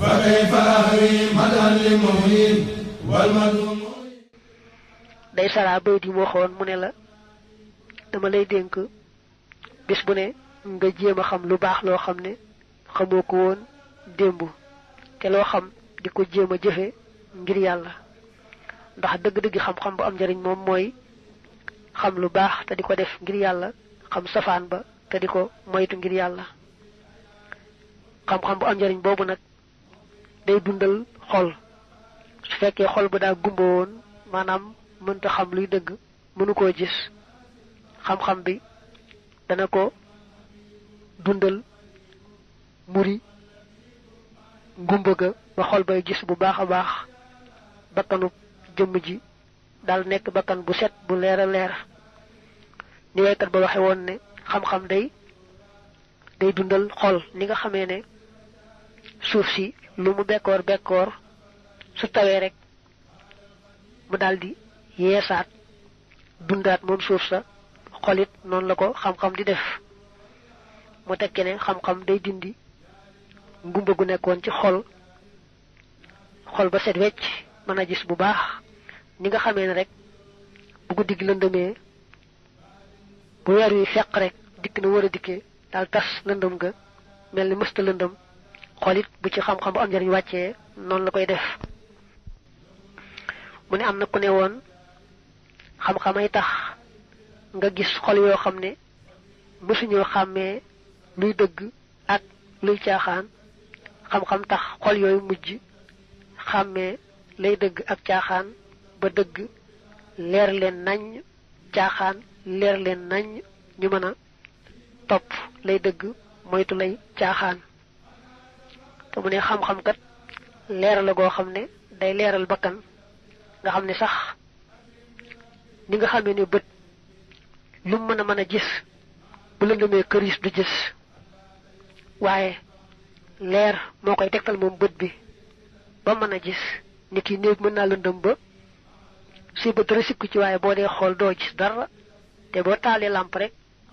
فكيف أهوي مدى لمهين والمدوم day sara bay di waxoon mu ne la dama lay dénk bis bu ne nga jéem a xam lu baax loo xam ne xamoo ko woon démb te loo xam di ko jéem a jëfe ngir yàlla ndax dëgg-dëgg xam-xam bu am njariñ moom mooy xam lu baax te di ko def ngir yàlla xam safaan ba te di ko moytu ngir yàlla xam-xam bu am njariñ boobu nag day dundal xol su fekkee xol bu daa gumba woon maanaam mënta xam luy dëgg mënu koo gis xam-xam bi dana ko dundal muri ngumba ga ba xol bay gis bu baax a baax bakkanu jëmm ji daal nekk bakkan bu set bu leer a leer ni waykat ba waxe woon ne xam-xam day dundal xol ni nga xamee ne suuf si lu mu bekkoor bekkoor su tawee rek mu daldi yeesaat dundaat moom suuf sa xolit noonu la ko xam-xam di def mu tekke ne xam-xam day dindi ngumba gu nekkoon ci xol ba set wecc mën a gis bu baax ni nga xamee ne rek bu guddi gi lëndëmee bu weer wi feq rek dikk na war a dikkee daal tas lëndëm ga mel ni mësta lëndëm xolit bu ci xam-xam bu am njariñ wàccee noonu la koy def mu ne am na ku ne woon xam-xamay tax nga gis xol yoo xam ne mësuñoo xàmmee luy dëgg ak luy caaxaan xam-xam tax xol yooyu mujj xàmmee lay dëgg ak caaxaan ba dëgg leer leen nañ caaxaan leer leen nañ ñu mën a topp lay dëgg moytu lay caaxaan te mu ne xam-xam kat leer la goo xam ne day leeral bakkan nga xam ne sax ni nga xamee ne bët lu mën a gis bu lëndëmee këris du gis waaye leer moo koy tegtal moom bët bi ba mën a gis ni ki néeg mën naa lëndëm ba si bët dara sikku ci waaye boo dee xool doo gis dara te boo taalee làmp rek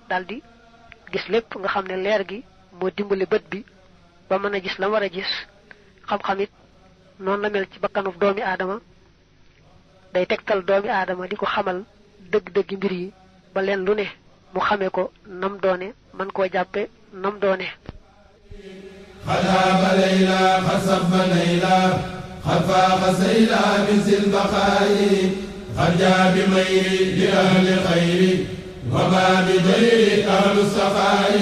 daldi gis lépp nga xam ne leer gi moo dimbali bët bi ba mën a gis la war a gis xam-xam it noonu la mel ci bakkanuf doomi aadama day tegtal doomi aadama di ko xamal dëgg-dëgg mbir yi ba leen lu ne mu xamee ko nam doone man koo jàppe nam doone خذاب ليلى خصب ليلى خفاق سيلى مثل البقاء خرجا بمير لأهل خير وما بغير أهل السخاء